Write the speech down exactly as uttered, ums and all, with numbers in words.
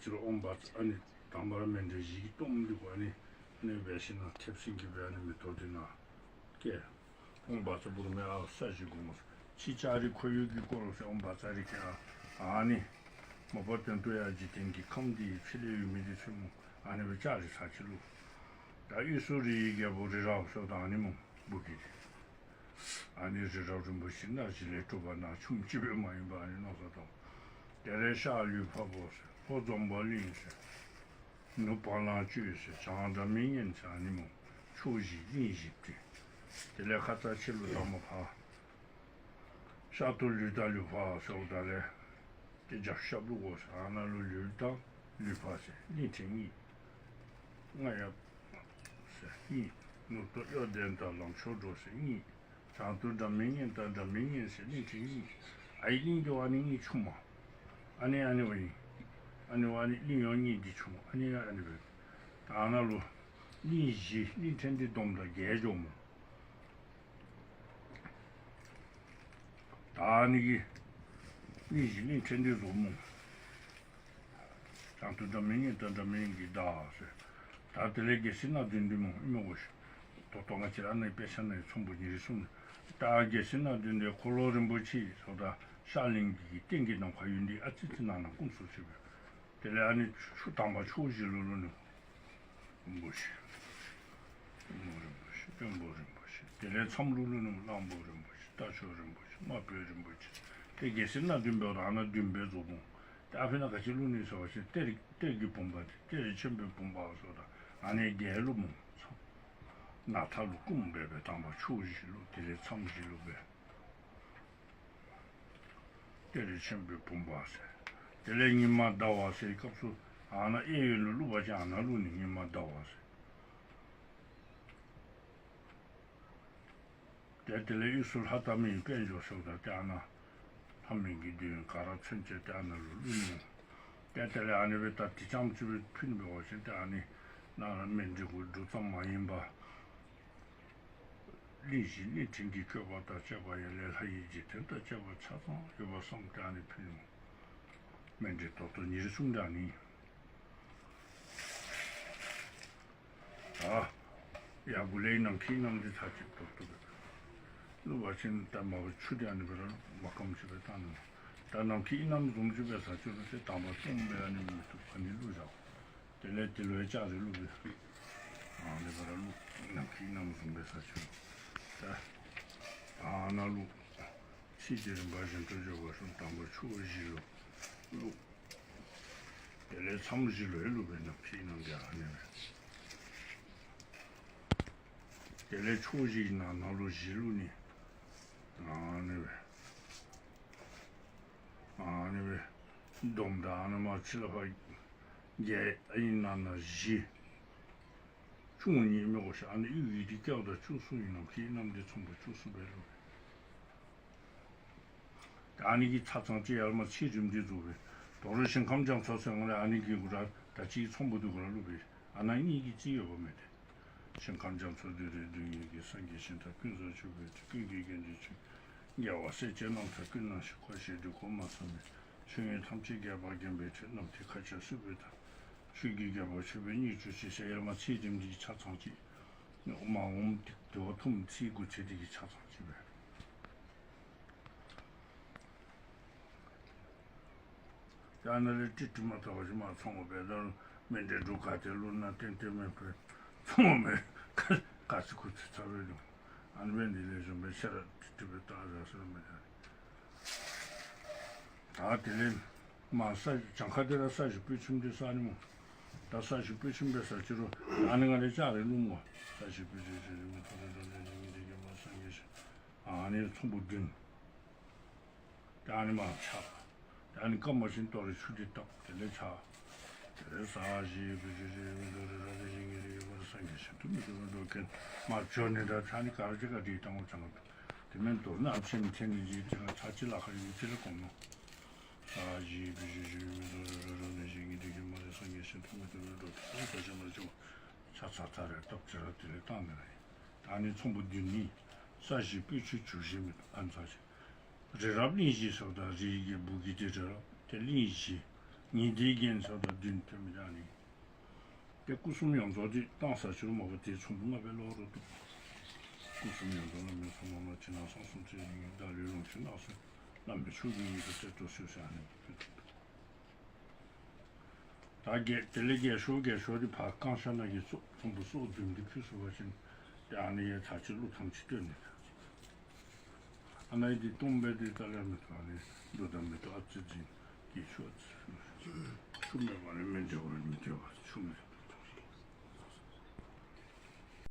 ཕྱི་རུ་ཨོང་བ་ཙ་ཨ་ནི་དང་པར་མཎྜལ་བཞི་གི་གཏོརམ་འདི་གོ་ཨ་ནི་ནི་སྦས་ཤིང་ན་མཐེབ་སྲིན་གྱིས་སྦས་ཨ་ནི་མེ་ཏོག་འདི་ན་སྐད། ཨོང་བ་ཙ་བུར་མེ་ཨ་ས་གཞི་སྒོ་མོ། ཕྱི་ལྕགས་རི་ཁོར་ཡུག་གི་སྐོར་ཟེར་ཨོང་བ་ཙ་རི་ཁེ་ཨ་ཨ་ནི་མོ་པ་དོན་དུ་ཡ་འཇིག་རྟེན་གྱི་ཁམས་འདི་ཡི་ཕྱི་ལས་ཡོད་མི་འདི་ཚོས་མོ་ཨ་ནི་བའི་ལྕགས་རི་ས་ཆི་ལུ། ད་དབུས་སུ་རི་ཡི་རྒྱལ་པོ་རི་རབ་སོགས་དང་ཨ་ནི་མོ་བུ་གི་རི། ཨ་ནི་རི་རབ་རིན་པོ་ཆེ་སྣ་བཞི་ལས་གྲུབ་པ་ན་ཆུང་བྱིས་པའི་མ་ཡིན་པ་ཨ་ནི་མནོ་བསམ་བཏང་། དེ་ལས་ཤར་ལུས་འཕགས་པོ་ཟེར་ལྷོ་འཛམ་བུ་གླིང་ཟེར། ནུབ་བ་ལང་སྤྱོད་ཟེར་བྱང་སྒྲ་མི་སྙན་ཟེར་ཨ་ནི་མོ་ཕྱོགས་བཞི་གླིང་བཞི་སྟེ། དེ་ལས་ཁ་ཚ་ཕྱི་ལུ་དང་མོ་ཕ། ཤར་དུ་ལུས་དང་ལུས་འཕགས་ཟེར་བ་དང་ལས། དེ་རྒྱབ་ཤར་ལུ་གོ་ཟེར་ཨ་ན་ལུ་ལུས་དང་ལུས་འཕགས་ཟེར་གླིང་ཕྲན་གཉིས། རྔ་ཡབ་ཟེར་གཉིས། ནུབ་ཏུ་གཡོ་ལྡན་དང་ལམ་མཆོག་འགྲོ་ཟེར་གཉིས། བྱང་དུ་སྒྲ་མི་སྙན་དང་སྒྲ་མི་སྙན་ཟེར་གླིང་ཕྲན་གཉིས། ཨའི་གླིང་དུ་ཨ་ནི་གཉིས་ཆུང་མ། ཨ་ནི་ཨ་ནི་བ་ཡིན། ཨ་ནི་བ་ནི་གླིང་ཡོངས་གཉིས་འདི་ཆུང་མ་ཨ་ནི་ཨ་ནི་བ། ད་ཨ་ན་ལུ། གླིང་བཞི་གླིང་ཕྲན་འདི་བསྡོམས་དང་བརྒྱད་འཇོག་མོ། ད་ཨ་ནི་གི། གླིང་བཞི་གླིང་ཕྲན་འདི་བཟོ་མོ། བྱང་དུ་སྒྲ་མི་སྙན་དང་སྒྲ་མི་སྙན་གྱི་བདག་ཟེར། ད་དེ་ལས་རྒྱལ་སྲིད་སྣ་བདུན་འདི་མོ་ཨི་མོ་གོ་ཤི། ཏོ་ཏོ་ང་ཅི་ར་ནི་དཔེ་ཆ་ནི་ཚོམ་བུ་ཉེར་གསུམ། ད་རྒྱལ་སྲིད་སྣ་བདུན་འདི་འཁོར་ལོ་རིན་པོ་ཆེ་སོགས་དང་ཤར་གླིང་གི་སྟེང་གི་ནམ་མཁའ་ཡུལ་འདི་ཨ་ཙི་ཙི་ནང་ན་ཀུན་སུ་ཆེ་བས། དེ་ལས་ཨ་ནི་ཆུ་དང་པ་ཕྱོགས་བཞི་ལུ་ལུ་ནི། རིན་པོ་ཆེ། རིན་པོ་ཆེ་སྟོན་པ་རིན་པོ་ཆེ་དེ་ལས་མཚམས་ལུ་ལུ་ནི་གླང་པོ་རིན་པོ་ཆེ་རྟ་མཆོག་རིན་པོ་ཆེ་རྨ་བོད་རིན་པོ་ཆེ། དེ་རྒྱལ་སྲིད་སྣ་བདུན་པའི་རང་ན་བདུན་པའི་རྫོགས་ཕུང་། དེ་ཨ་ཕི་ན་ག་ཅི་ལུ་ནི་ཟེར་བ་ཞིག་གཏེར་གཏེར་གྱི་བུམ་པ་དེ་གཏེར་ཆེན་པོའི་བུམ་པ་སོགས་དང་ཨ་ནི་རྒྱལ་ལུ་མོ་མཚམས། ནག་ཐ་ལུ་ཀུམ་སྦས་པའི་དང་པ་ཕྱོགས་བཞི་ལུ་དེ་ལས་མཚམས་བཞི་ལུ་སྦས། གཏེར་ཆེན་པོའི་བུམ་པ་ཟེར། དེ་ལས་ཉི་མ་ཟླ་བ་ཟེར་སྐབས་སུ་ཨ་ན་གཡས་གཡོན་ལུ་བླུགས་པ་ཅིན་ཨ་ན་བླུགས་ནི་ཉི་མ་ཟླ་བ་ཟེར། དེ་དེ་ལས་དབུས་སུ་ལྷ་དང་མིའི་དཔལ་འབྱོར་ཟེར་བ་དང་དེ་ཨ་ན། ལྷ་མི་གི་མདུན་ག་ར་མཚོན་བྱེད་དེ་ཨ་ན་ལུ་བླུགས་ནི། དེ་དེ་ལས་ཨ་ནི་བའི་ད་དེ་ཅམ་ཅི་བའི་ཕུལ་འབད་བ་ཅིན་དེ་ཨ་ནི། ན་ར་མཎྜལ་གུ་འབྲུ་ཙམ་མ་ཡིན་པ། གླིང་བཞི་གླིང་ཕྲན་གྱི་བཀོད་པ་དང་བཅས་པ་ཡང་ལས་ལྷ་ཡི་འཇིག་རྟེན་དང་བཅས་པ་ཆ་ཚང་ཡོད་པ་བསམ་སྟེ་ཨ་ནི་ཕུལ་ཡོང་། མཎྜལ་ཏོག་ཏོ་ཉེར་གསུམ་འདྲ་ནི། ཨ། ཡ་གུ་ལེ་ནམ་མཁའི་གནམ་འདི་ཚ་ཅིག་ཏོག་ཏོ་གི། བླུགས་པ་ཅིན་ད་མ་བུ་ཆུ་དེ་ཨ་ནི་བེ་ར་མ་སྐམ་ཅིག་བེ་བཏང་ནི། ད་ནམ་མཁའི་གནམ་བཟུམ་ཅིག་བེ་ས་ཆུ་རུ་དེ་དང་པ་སྟོང་བེ་ཨ་ནི་མི་ཐུབ་ཨ་ནི་བླུགས་བཞག་དེ་ལས་དེ་ལོའི་ལྕགས་རི་བླུགས་པས། ཨ་ནི་བར་བླུགས། ནམ་མཁའི་གནམ་བཟུམ་པའི་ས་ཆུ། ད། ཨ་ན་བླུགས། ཕྱིས་ཀྱི་རིམ་པ་བཞིན་དུ་འཇོག་པ་གསུམ་དང་པོ་ཕྱོགས་བཞི་ལུ། བླུགས། དེ་ལས་མཚམས་བཞི་ལུ་ཡི་བླུགས་པས་ནམ་མཁའི་གནམ་གྱི་ཨ་ནི་བས། དེ་ལས་ཕྱོགས་བཞི་ཡི་ནང་ན་ལུ་བཞི་བླུགས་ནི། ཨ་ནི་བས། ཨ་ནི་བས། བསྡོམས་དང་ཨ་ནི་མ་ཕྱི་ལ་ཕ། བརྒྱད་ཨ་ཡིན་ན་ན་བཞི། ཆུང་ངུ་གཉིས་མི་གོ་ཤ་ཨ་ནི་གཡུ་ཡི་དེ་སྐྱེ་བ་དང་བཅུ་གསུམ་ཡིན་ནམ་ཁྱེད་རྣམས་དེ་ཚོམ་པ་བཅུ་གསུམ་པའི་ལུགས་རེད། ཨ་ནི་གི་ཚ་ཚང་ཅི་ཡར་མ་ཚིག་རིམ་འདི་རྫོགས་པས། དོ་རུ་ཞིང་ཁམས་རྒྱ་མཚོ་ཟེར་ང་ལ་ཨ་ནི་གི་གུ་ར་ད་ཅིའི་ཚོམ་པ་དུ་གུ་ར་བླུགས་པས་ཨ་ན་གཉིས་ཀྱི་རྩིས་ཡོད་པ་མེད་དེ། ཞིང་ཁམས་རྒྱ་མཚོ་དུས་རེ་དུས་ཉིད་ཀྱི་སངས་རྒྱས་ཤིང་ཐབས་ཀུན་བཟང་མཆོད་པའི་དུས་ཀུན་གྱི་དགེ་འདུན་ཆོས། རྒྱལ་བ་སྲས་བཅས་རྣམ་ཐར་ཀུན་སྣང་ཞིང་། འཁོར་ཞེས་འདུས་གོ་མ་ཚང་མེད། ཆོས་དབྱིངས་ཐམས་ཅད་རྒྱས་པར་བརྒྱན་པའི་ཁྲོད། རྣམ་ཐོས་མཁའ་ཁྱབ་སྲིད་པའི་མཐར། ཆོས་ཀྱི་རྒྱལ་པོ་མཆོད་པའི་སྙིང་བཅུ་ཆེ་ཟེར་ཡར་མ་ཚིག་རིམ་འདི་ཆ་ཚང་གཅིག་མ་འོངས་དེ་བ་ཐུམ་ཚིག་དགུ་ཚེ་འདི་གི་ཆ་ཚང་གཅིག་པས། ཡང་ན་ལས་ཏི་ཏི་མ་ཐག་པ་ཞིག་མ་ཚང་བ་བས་ད་མི་འདྲེ་འབྲུ་ག་དེ་ལུ་ན་ཏན་ཏན་མེད་པས་ཚང་བ་མེད་ག་ཚི་ཁུ་ཚི་ཚ་བས་ལུ་ཨ་ནི་བས་འདི་ལས་བཟུང་བའི་ཤ་ར་ཏི་ཏི་བས་བཏང་ར་སོར་མེད་ད། ད་དེ་ལས་མ་ས་བྱང་ཁ་དེ་ར་ས་ཞིག་སྤོས་ཆུམ་དེ་ས་ནི་མོ། ད་ས་ཞིག་སྤོས་ཆུམ་པའི་ས་ཕྱི་རུ་ཨ་ནི་ང་རེ་ལྕགས་རེ་ལུང་ངོ་ས་ཞིག་སྤོས་ཆུམ་ཞིག་རི་མོ་ཐོ་རེ་རོ་ལེ་ལེ་ངེ་རེ་གི་མ་སངས་རྒྱས་ཤིང་ཨ་ནི་ཚོམ་བུ་བདུན། ད་ཨ་ནི་མ་ཆགས། ད་ཨ་ནི་སྐར་མ་བཞིན་གཏོར་རེ་ཆུ་དེ་བཏབ་དེ་ལས་ཆགས། དེ་ལས་ས་གཞི་བུ་ཆུ་ཞིག་རི་མོ་ཐོ་རེ་རོ་ལེ་ཞིང་ངེ་རེ་གི་མ་སངས་རྒྱས་ཤིང་ཐུབ་མི་ཐུབ་མི་འགྲོ་མཁན་མ་བྱོ་ནི་ད་ཆ་ནི་ག་ར་ཅི་ག་དེ་བཏང་བ་ཆ་ང་དེ་མིན་མདོར་ན་ཨ་ཕྱི་མི་ཐེན་ནི་ཡིད་དེ་ལ་ཆ་ཅི་ལ་ཁ་ཡོད་ཅི་ལ་གོམས་ནོ། ས་གཞི་བུ་ཆུ་ཞིག་རི་མོ་ཐོ་རེ་རོ་ལེ་ཞིང་ངེ་རེ་གི་མ་རེ་སངས་རྒྱས་ཤིང་ཐུབ་མི་ཐུབ་མི་འགྲོ་མཁན་ད་ཆ་མ་ཆུ་ཆ་ཚ་ཚ་རེ་སྟབས་ཅི་ར་དེ་ལས་བཏང་ནི་རེད། ད་ནི་ཚོམ་བུ་བདུན་ནི། ས་གཞི་སྤོས་ཆུ་ཆུ་བཞི་མེད་ཨ་ནི་ས་གཞི། རི་རབ་གླིང་བཞི་སོགས་དང་རི་ཡི་གེ་སྦུག་གི་དེ་རི་རབ་དེ་གླིང་བཞི། ཉི་ཟླའི་རྒྱན་ཆ་དང་བདུན་ཐོན་མི་ཡང་ནི། དེ་སྐུ་གསུམ་ཡོངས་རྫོགས་ཀྱི་གཏམ་ཟ་ཆུར་མོག་པ་དེའི་ཚོམ་བུ་ལྔ་པའི་ལོག་རུ་འདུག་སྐུ་གསུམ་ཡོངས་རྫོགས་ལ་མེད་ཚོམ་བུ་ལྔ་ཕྱི་ནང་གསང་གསུམ་ཚེ་ཡི་ཡོན་བདག་ལུས་ལོངས་སྤྱོད་རྣམ་གསུམ་བླ་མེད་ཕྱུག་གི་ཡིན་དུ་སྤྲད་དོ་ཞུ་བྱ་ནི་ཕུལ་དུ་འདུག་ད་རྒྱལ་དེ་ལས་རྒྱལ་ཤོར་རྒྱལ་ཤོར་དེ་ཕར་རྐང་ཤ་ན་གི་སོགས་ཚོམ་བུ་སོགས་བདུན་དེ་ཕུལ་སོ་བ་ཅིན་དེ་ཨ་ནི་ཡའི་ཐག་ཆོད་ལུགས་ཐམས་ཅད་སྟོན་ནས། ཨ་ནི་དེ་སྟོང་པའི་དེ་ལྟ་ལས་མི་ཐོག་ནས་འགྲོ་དང་མི་ཐོག་ཨ་ཙི་འཛིན་གྱི་ཆོག་ཆུ་མེད་པ་ནི་མི་འབྲལ་བར་མི་འབྲལ་བ་ཆུ་མེད།